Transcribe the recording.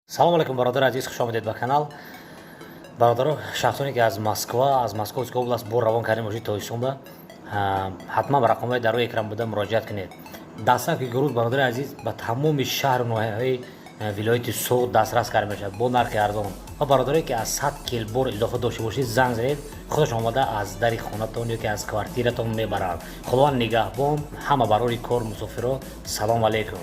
Салом алейкум, бародари азиз, хуш омадед ба канал. Бародаро, шахсоне ки аз Москва, аз Московская область бор равон кардем бошед Тоҷикистонба, ҳатман ба рақамҳои дар рӯи экран буда муроҷиат кунед. Доставки груз, бародари азиз, ба тамоми шаҳру ноҳияҳои вилояти Суғд дастрас карда мешавад бо нархи арзон. Ва бародарое ки аз 100 кил бор илофа дошта бошед, занг занед, худашон омада аз дари хонатон ё ки аз квартиратон мебаранд. Худованд нигаҳбон. Ҳама барори кор, мусофиро, салом алейкум.